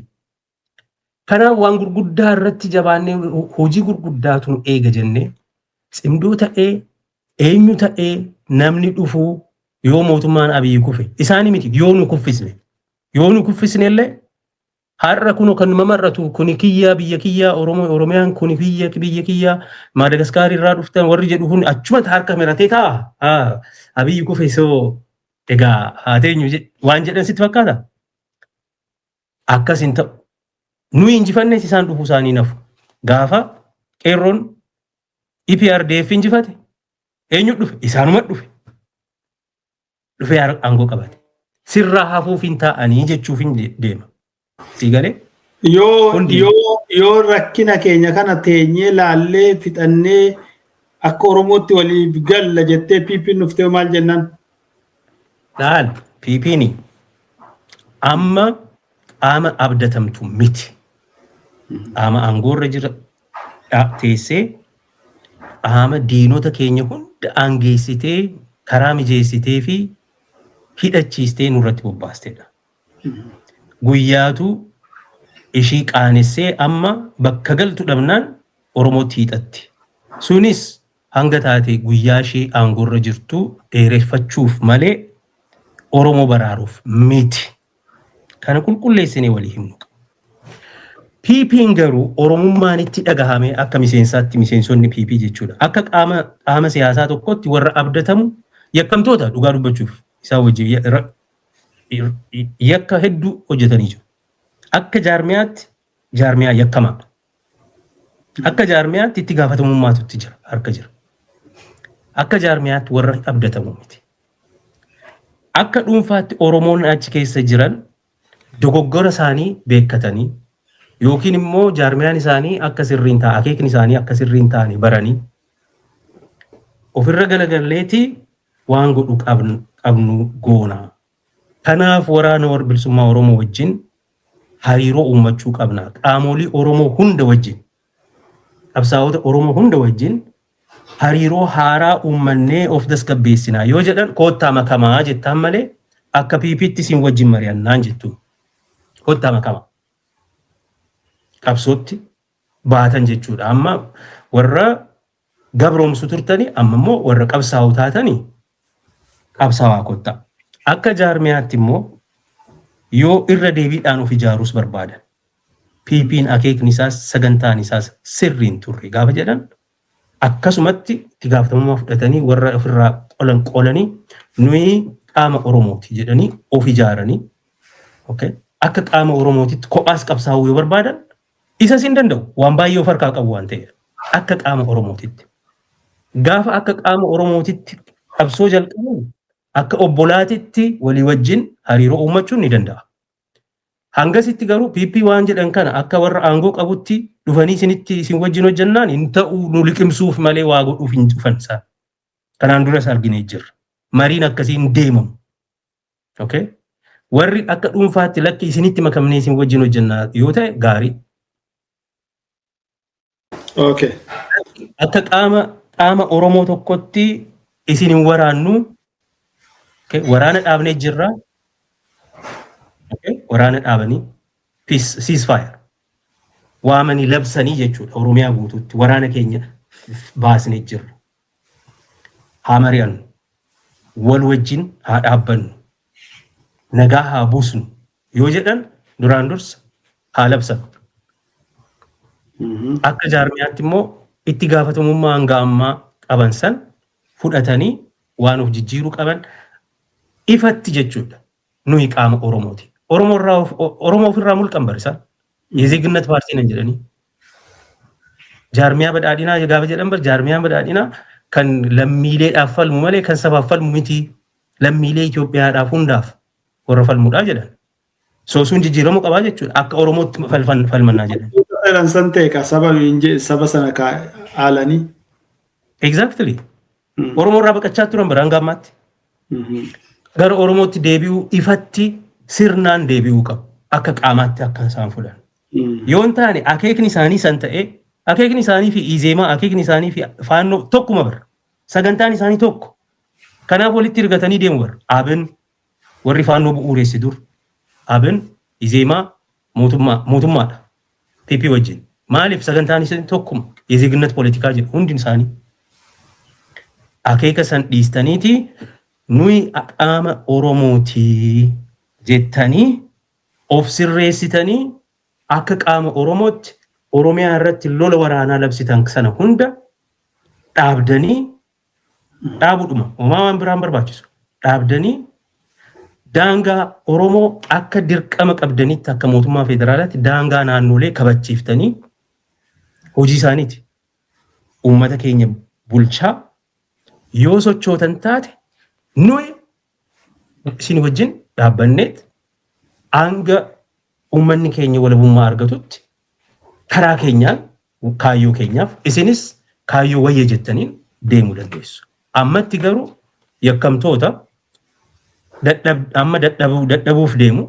Kanaaf waan gurguddaa irratti jabaannee hojii gurguddaatu nu eega jennee, cimdoo ta'ee, eenyu ta'ee, namni dhufuu yoo mootummaan Abiyyi kufe isaanii miti, yoo nu kuffisne, yoo nu kuffisne illee, har'a kun kan mamarratu kuni kiyyaa, biyya kiyyaa, Oromoo, Oromiyaan kuni biyya kiyyaa, Maadagaskaar irraa dhuftan warri jedhu kun achumatti harka miratee taa'a. Abiyyi kufe, soo egaa haa teenyu waan jedhan sitti fakkaata? Akkas hin ta'u. Nuyi injifannes isaan dhufuu isaanii nafu. Gaafa qeerroon EPRDF injifate eenyu dhufe? Isaanuma dhufe. Dhufee aangoo qabate. Sirraa hafuuf hin taa'anii jechuuf hin deema. Sii galee? Yoo yoo rakkina keenya kana teenyee laallee fixannee akka Oromootti waliif galla jettee PP'n dhuftee maal jennaan? Laal, PP'n amma qaama abdatamtu miti. Qaama aangoorra jira teessee, qaama diinota keenya hunda aangeessitee, karaa mijeessitee fi hidhachiistee nurratti bobbaastedha. Guyyaatu ishii qaanessee amma bakka galtu dhabnaan Oromootti hiixatti. Sunis hanga taate guyyaa ishee aangoorra jirtu dheereffachuuf malee Oromoo baraaruuf miti. Kana qulqulleessinee walii himnu. PP'n garuu Oromummaan itti dhagahame akka miseensaatti, miseensonni PP jechuudha. Akka qaama siyaasaa tokkotti warra abdatamu, yakkamtoota, dhugaa dubbachuuf isaan wajjin yakka hedduu hojjetanii jiru. Akka jaarmiyaatti jaarmiyaa yakkamaadha. Akka jaarmiyaatti itti gaafatamummaatu itti jira, harka jira. Akka jaarmiyaatti warra abdatamu miti. Akka dhuunfaatti Oromoon achi keessa jiran dogoggora isaanii beekkatanii yookiin immoo jaarmiyaan isaanii akka sirriin ta'a, akeekni isaanii akka sirriin ta'anii baranii ofirra galagalleeti waan godhu qabnu goona. Kanaaf waraana warra bilisummaa Oromoo wajjin hariiroo uummachuu qabna. Qaamolee Oromoo hunda wajjin, qabsaa'ota Oromoo hunda wajjin hariiroo haaraa uummannee of tasgabbeessinaa yoo jedhan, koottaa makamaa jettaan malee akka PPtti isin wajjin mari'annaan jettu. Koottaa makamaa. Qabsootti baatan jechuudha. Amma warra gabroomsu turtanii, amma immoo warra qabsaa'u taatanii qabsaa'aa kottaa. Akka jaarmiyaatti immoo yoo irra deebiidhaan of ijaaruus barbaadan, PP'n akeekni isaas sagantaan isaas sirriin turre gaafa jedhan, akkasumatti itti gaafatamummaa fudhatanii, warra ofirraa qolan qolanii, nuyi qaama Oromooti jedhanii of ijaaranii, akka qaama Oromootitti kophaas qabsaa'uu yoo barbaadan, isas hin danda'u, waan baay'ee of harkaa qabu waan ta'eef, akka qaama Oromootitti. Gaafa akka qaama Oromootitti qabsoo jalqaban, akka obbolaatitti walii wajjin hariiroo uummachuun ni danda'a. Hangasitti garuu PP waan jedhan kana akka warra aangoo qabutti dhufanii isinitti isin wajjin hojjannaan hin ta'u, nu liqimsuuf malee waa godhuuf hin dhufan isaan. Kanaan duras arginee jirra. Mariin akkasii hin deemamu. Okay? Warri akka dhuunfaatti lakki isinitti makamnee isin wajjin hojjannaa yoo ta'e, gaarii. Akka qaama Oromoo tokkotti isin hin waraannu. Okay? Waraana dhaabnee jirra. Okay? Waraana dhaabanii, peace, ceasefire. Waamanii labsanii jechuudha Oromiyaa guutuutti waraana keenya baasnee jirra. Haa mari'annu. Wal wajjin haa dhaabbannu. Nagaa haa buusnu yoo jedhan duraan dursa haa labsan. Akka jaarmiyaatti immoo itti gaafatamummaa hanga ammaa qaban san fudhatanii waan of jijjiiruu qaban ifatti jechuudha. Nuyi qaama Oromooti. Oromoo ofirraa mulqan barisan. የዜግነት ፓርቲ ነን jedhanii. Jaarmiyaa badhaadhinaa gaafa jedhan bar jaarmiyaan badhaadhinaa kan lammiileedhaaf falmu malee kan sabaaf falmu miti. Lammiilee Itoophiyaadhaaf hundaaf warra falmudhaa jedhan. So sun jijjiiramuu qabaa jechuudha. Akka Oromootti falmannaa jedhan. Jedhan san ta'e ka saba sana haalanii. Exactly. Oromoo irraa baqachaa turan bara hanga ammaatti. Gara Oromootti deebi'uu ifatti sirnaan deebi'uu qabu. Akka qaamaatti akka isaan fudhan. Yoo hin taane akeekni isaanii san ta'e, akeekni isaanii fi Izeemaa, akeekni isaanii fi Faannoo tokkuma bara. Sagantaan isaanii tokko. Kanaaf walitti hirgatanii deemu bara. Abin warri Faannoo bu'uureesse dur. Abin Izeemaa mootummaadha. PP wajjin. Maaliif? Sagantaan isaanii tokkuma. የዜግነት ፖለቲካ jedhu hundi isaanii. Akeeka san dhiistaniiti nuyi qaama Oromooti jettanii of sirreessitanii akka qaama Oromootti Oromiyaa irratti lola waraanaa labsitan sana hunda dhaabdanii, dhaabuudhuma homaa waan biraan barbaachisu, dhaabdanii daangaa Oromoo akka dirqama qabdanitti akka mootummaa federaalaatti daangaa naannolee kabachiiftanii hojii isaaniiti. Uummata keenya bulchaa yoo sochootan taate nuyi isin wajjin dhaabbanneet hanga uummanni keenya walabummaa argatutti karaa keenyaan kaayyoo keenyaaf isinis kaayyoo wayya jettaniin deemuu dandeessu. Ammatti garuu yakkamtoota amma dadhabuuf deemu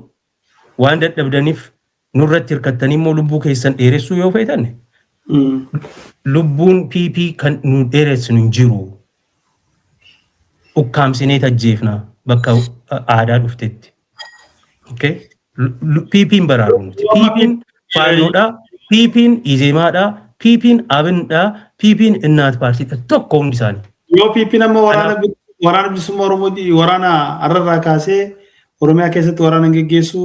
waan dadhabdaniif nurratti hirkattanii immoo lubbuu keessan dheeressuu yoo feetan, lubbuun PP kan nu dheeressinu hin jiru. Ukkaamsinee tajjeefna bakka aadaa dhuftetti. Okay? PP'n baraaru nuti. PP'n Faannoodha, PP'n Izeemaadha, PP'n Abindha, PP'n Innaat Paartiidha. Tokko hundi isaanii. Yoo PP'n amma waraana bilisummaa Oromoo waraana har'arraa kaasee Oromiyaa keessatti waraana geggeessu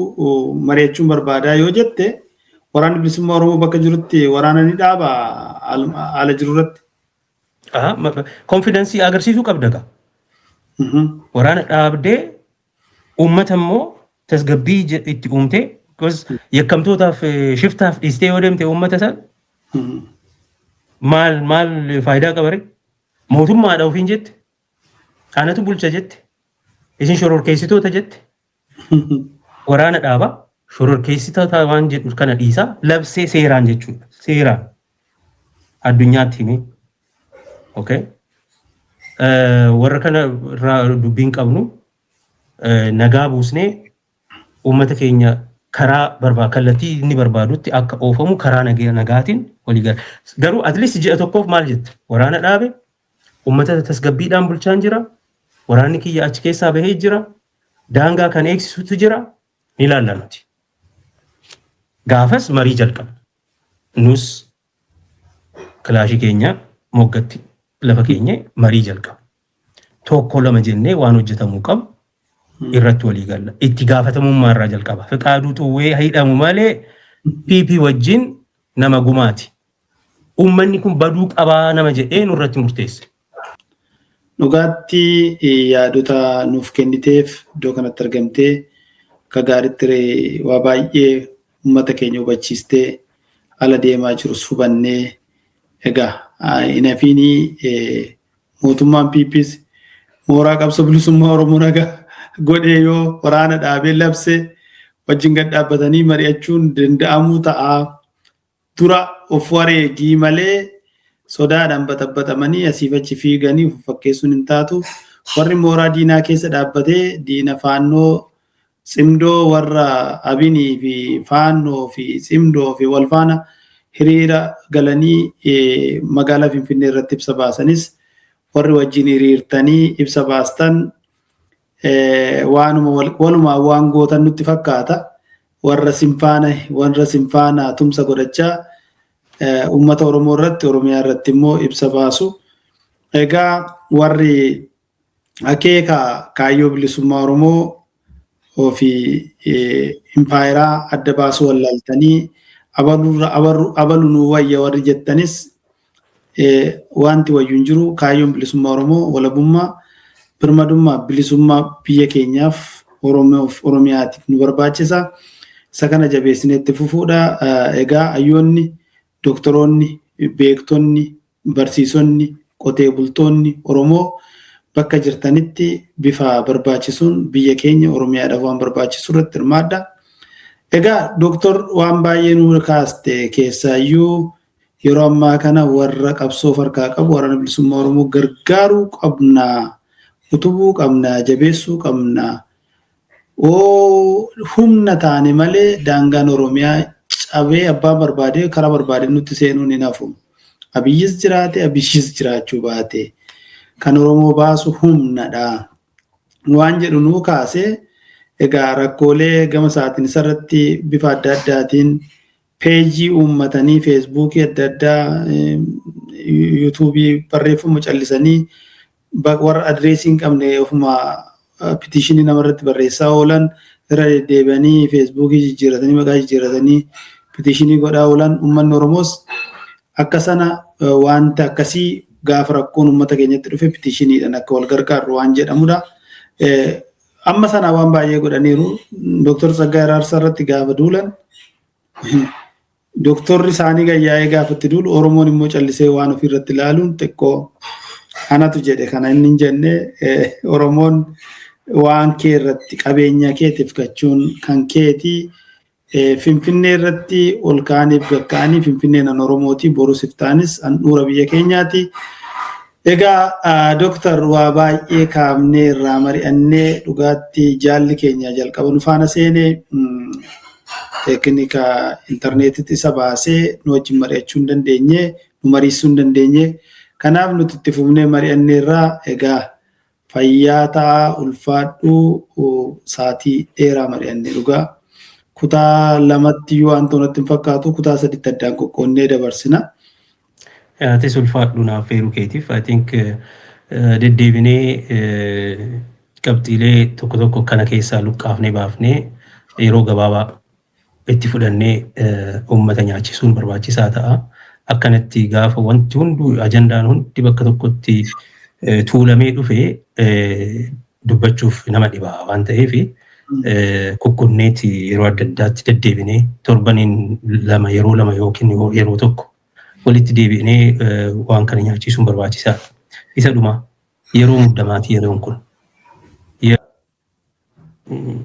mari'achuun barbaadaa yoo jette, waraanni bilisummaa Oromoo bakka jirutti waraana ni dhaaba haala jiru irratti? Confidence agarsiisuu qabda gaa. Waraana dhaabdee uummata immoo tasgabbii itti uumtee, yakkamtootaaf shiftaaf dhiistee yoo deemte uummata san maal maal faayidaa qabare? Mootummaadha ofiin jette. Anatu bulcha jette. Isin shororkeessitoota jette. Waraana dhaaba. Shororkeessitoota waan jedhu kana dhiisaa labsee seeraan jechuudha. Seeraan addunyaatti himee. Okay. Warra kana irraa dubbiin qabnu nagaa buusnee uummata keenya karaa kallattii inni barbaadutti akka oofamu karaa nagaatiin walii gala. Garuu at least ji'a tokkoof maal jette? Waraana dhaabe, uummata tasgabbiidhaan bulchaan jira, waraanni kiyya achi keessaa bahee jira, daangaa kan eegsisutu jira, ni ilaalla nuti. Gaafas marii jalqabna. Nus kilaashii keenya moggatti lafa keenya marii jalqabna. Tokko lama jennee waan hojjetamuu qabu irratti walii galla. Itti gaafatamummaa irraa jalqaba. Fiqaaduu Xuwwee hidhamu malee PP wajjin nama gumaati. Uummanni kun baduu qabaa nama jedhee nurratti murteesse. Dhugaatti yaadota nuuf kenniteef, iddoo kanatti argamtee akka gaariitti waa baay'ee uummata keenya hubachiistee, ala deemaa jirus hubannee, egaa hin hafiinii mootummaan PPs mooraa qabsoo bilisummaa Oromoo nagaa godhee yoo waraana dhaabee labse wajjin gad dhaabbatanii mari'achuun danda'amuu ta'a. Dura of wareegii malee sodaadhaan baxabbaxamanii asiif achi fiiganii of fakkeessuun hin taatu. Warri mooraa diinaa keessa dhaabbatee diina Faannoo Tsimdoo, warra Abinii fi Faannoo fi Tsimdoo fi wal faana hiriira galanii magaalaa Finfinnee irratti ibsa baasanis, warri wajjin hiriirtanii ibsa baastan waanuma walumaa waan gootan nutti fakkaata. Warra sinfaana tumsa godhachaa Uummata Oromoo irratti, Oromiyaa irratti immoo ibsa baasu. Egaa warri akeeka kaayyoo bilisummaa Oromoo fi impaayeraa adda baasuu wallaaltanii abalu nuu wayya warri jettanis, wanti wayyu hin jiru. Kaayyoon bilisummaa Oromoo walabummaa, birmadummaa, bilisummaa biyya keenyaaf, Oromoof, Oromiyaatiif nu barbaachisa. Isa kana jabeessinee itti fufuudha. Egaa hayyoonni, doktoroonni, beektonni, barsiisonni, qotee bultoonni Oromoo bakka jirtanitti bifa barbaachisuun biyya keenya Oromiyaadhaaf waan barbaachisu irratti hirmaadha. Egaa doktor, waan baay'ee nu kaaste. Keessaayyuu yeroo ammaa kana warra qabsoo harkaa qabu, waraana bilisummaa Oromoo gargaaruu qabna, utubuu qabna, jabeessuu qabna. Oo humna taane malee daangaan Oromiyaa cabee abbaan barbaade karaa barbaade nutti seenuun hin hafu. Abiyyis jiraate, Abiyyis jiraachuu baate, kan Oromoo baasu humnadha. Waan jedhu nuu kaasee, egaa rakkoolee gama isaatiin isarratti bifa adda addaatiin peejii uummatanii, Feesbuukii adda addaa, Yuutuubii barreeffama callisanii warra adireesii hin qabne ofuma petition namarratti barreessaa oolan, irra deddeebi'anii Feesbuukii jijjiirratanii, maqaa jijjiirratanii petition godhaa oolan. Uummanni Oromoos akka sana wanta akkasii gaafa rakkoon uummata keenyatti dhufe petitioniidhaan akka wal gargaarru waan jedhamudha. Amma sana waan baay'ee godhaniiru. Dooktar Tsaggaayee Araarsaa irratti gaafa duulan, dooktorri isaanii gayyaa'ee gaafa itti duulu, Oromoon immoo callisee waan ofirratti ilaaluun xiqqoo anatu jedhe kana inni hin jenne. Oromoon waan kee irratti qabeenya keetiif gachuun kan keetii. Finfinnee irratti ol ka'aniif gakka'anii, Finfinneen an Oromooti, borus iftaanis handhuura biyya keenyaati. Egaa dooktar, waa baay'ee kaafnee irraa mari'annee. Dhugaatti jaalli keenya jalqaba nu faana seenee teeknika intarneetitti isa baasee nu wajjin mari'achuu hin dandeenye, nu mariisuu hin dandeenye. Kanaaf nuti itti fufnee mari'annee irraa. Egaa fayyaa ta'aa, ulfaadhuu. Sa'aatii dheeraa mari'annee dhugaa. Kutaa lamatti iyyuu waan ta'u natti hin fakkaatu, kutaa saditti addaan qoqqoonnee dabarsina. Atis ulfaadhu naaf feeruu keetiif. I think deddeebinee qabxiilee tokko tokko kana keessaa luqqaafnee baafnee yeroo gabaabaa itti fudhannee uummata nyaachisuun barbaachisaa ta'a. Akkanatti gaafa wanti hunduu, ajandaan hundi bakka tokkotti tuulamee dhufe dubbachuuf nama dhiba waan ta'eef, kukkunneeti yeroo adda addaatti deddeebinee torbaniin lama, yeroo lama yookiin yeroo tokko walitti deebi'nee waan kana nyaachisuun barbaachisaadha. Isa dhuma, yeroo muddamaati yeroon kun.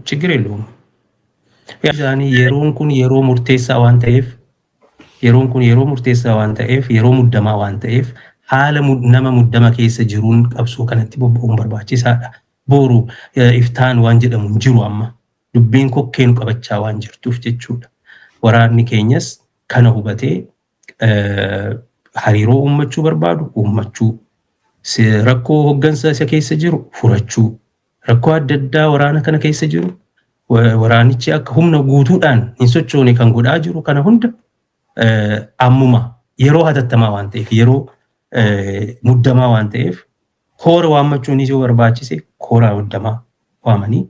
ችግር የለውም። Isaanii yeroon kun yeroo murteessaa waan ta'eef, yeroon kun yeroo murteessaa waan ta'eef, yeroo muddamaa waan ta'eef, haala nama muddama keessa jiruun qabsoo kanatti bobba'uun barbaachisaadha. Boru iftaan waan jedhamu hin jiru, amma dubbiin kokkeenu qabachaa waan jirtuuf jechuudha. Waraanni keenyas kana hubatee hariiroo uummachuu barbaadu uummachuu, rakkoo hoggansa isa keessa jiru furachuu, rakkoo adda addaa waraana kana keessa jiru, waraanichi akka humna guutuudhaan hin sochoone kan godhaa jiru kana hunda ammuma yeroo hatattamaa waan ta'eef, yeroo muddamaa waan ta'eef, koora waammachuunis yoo barbaachise koora muddamaa waamanii,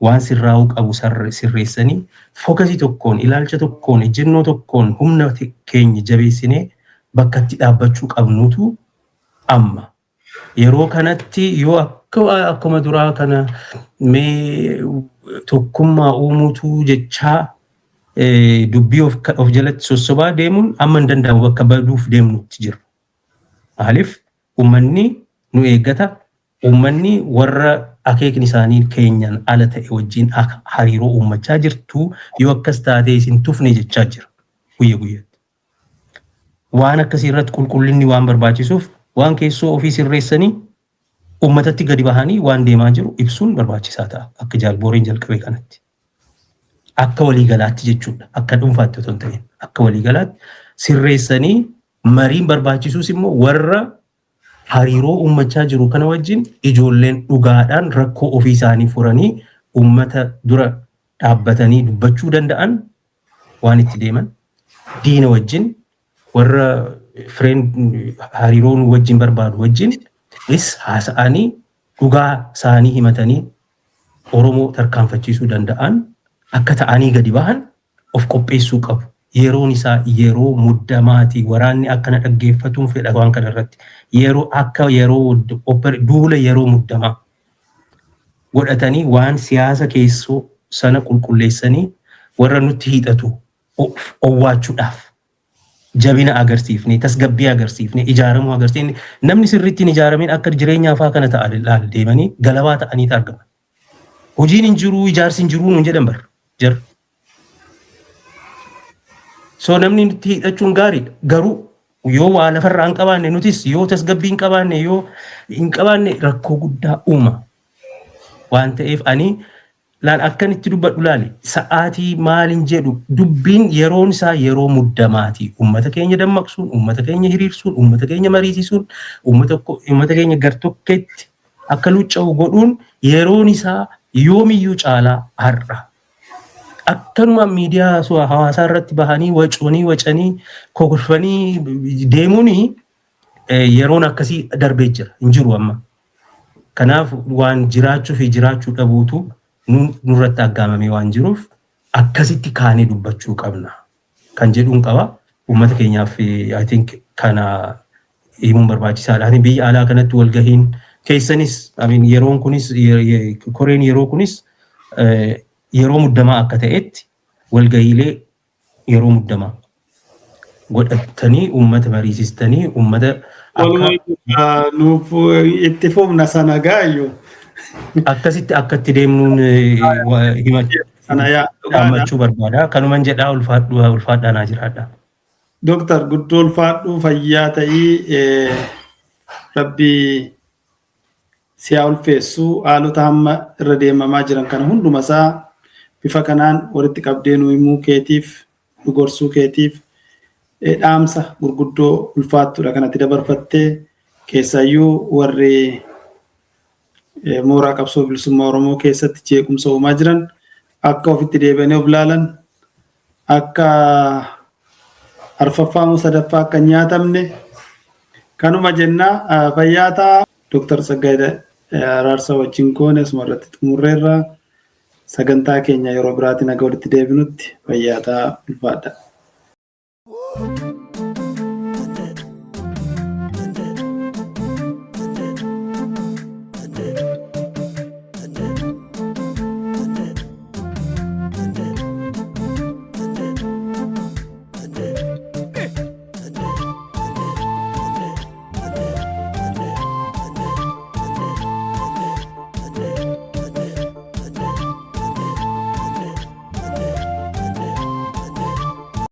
waan sirraa'uu qabu sirreessanii, focus tokkoon, ilaalcha tokkoon, ejjennoo tokkoon humna keenya jabeessinee bakka itti dhaabbachuu qabnutu amma. Yeroo kanatti yoo akka akkuma duraa kana mee tokkummaa uumuutu jechaa dubbii of jalatti sossobaa deemuun amma hin danda'amu, bakka baduuf deemnutti jira. Maaliif? Uummanni nu eeggata. Uummanni warra akeekni isaanii keenyan ala ta'e wajjin hariiroo uummachaa jirtu, yoo akkas taatee isin tufne jechaa jira guyya guyyatti. Waan akkasii irratti qulqullinni waan barbaachisuuf, waan keessoo ofii sirreessanii uummatatti gadi bahanii waan deemaa jiru ibsuun barbaachisaa ta'a akka jaalbooreen jalqabe kanatti. Akka waliigalaatti jechuudha. Akka dhuunfaatti otoo hin ta'in akka waliigalaatti sirreessanii, mariin barbaachisuus immoo warra hariiroo uummachaa jiru kana wajjin ijoolleen dhugaadhaan rakkoo ofii isaanii furanii uummata dura dhaabbatanii dubbachuu danda'an waan itti deeman, diina wajjin Warra friend hariiroo nu wajjin barbaadu wajjin is haasa'anii, dhugaa isaanii himatanii, Oromoo tarkaanfachiisuu danda'an akka ta'anii gadi bahan of qopheessuu qabu. Yeroon isaa yeroo muddamaati. Waraanni akkana dhaggeeffatuun fedha waan kana irratti. Yeroo akka yeroo duula yeroo muddamaa godhatanii, waan siyaasa keessoo sana qulqulleessanii, warra nutti hiixatu owwaachuudhaaf jabina agarsiifne, tasgabbii agarsiifne, ijaaramuu agarsiifne. Namni sirriitti hin ijaaramin akka jireenyaa fa'aa kana ta'a laal deemanii galabaa ta'anii argaman. Hojiin hin jiru, ijaarsi hin jiru nuun jedhan bar jira. So namni nutti hiixachuun gaariidha. Garuu yoo waa lafarraa hin qabaanne, nutis yoo tasgabbii hin qabaanne, yoo hin qabaanne, rakkoo guddaa uuma. Waan ta'eef ani laal akkan itti dubbadhu laali, sa'aatii maalin jedhu, dubbiin yeroon isaa yeroo muddamaati. Uummata keenya dammaqsuun, uummata keenya hiriirsuun, uummata keenya mariisisuun, uummata keenya gartokkeetti akka lucca'u godhuun yeroon isaa yoomiyyuu caalaa har'a. Akkanuma miidiyaa hawaasaa irratti bahanii wacanii wacanii kokolfanii deemuun yeroon akkasii darbee jira, hin jiru amma. Kanaaf waan jiraachuu fi jiraachuu dhabuutu nurratti aggaamamee waan jiruuf akkasitti kaanee dubbachuu qabna kan jedhuun qaba. Uummata keenyaaf I think kana himuun barbaachisaadha. Ani biyya alaa kanatti walgahiin keessanis, I mean, yeroon kunis, koreen yeroo kunis yeroo muddamaa akka ta'etti walgahiilee yeroo muddamaa godhatanii, uummata mariisistanii, uummata akka nuuf itti fufna sana gaayyuu. Akkasitti akka itti deemnuun himachuu barbaada. Kanuman jedhaa, ulfaadhu, ulfaadhaa, naa jiraadha. Dooktar, guddoo ulfaadhu, fayyaa ta'ii, Rabbi si haa ulfeessu. Haalota hamma irra deemamaa jiran kana hundumasaa bifa kanaan walitti qabdee nu himuu keetiif, nu gorsuu keetiif, dhaamsa gurguddoo ulfaattuudha kanatti dabarfattee. Keessayyuu warri mooraa qabsoo bilisummaa Oromoo keessatti jeequmsa uumaa jiran akka ofitti deebi'anii of laalan, akka arfaffaa moo sadaffaa akka hin nyaatamne kanuma jennaa. Fayyaa ta'a. Dooktar Tsaggaayee Araarsaa wajjin goone asuma irratti xumurreerra. Sagantaa keenya yeroo biraatiin aga walitti deebinutti fayyaa ta'a, ulfaadha.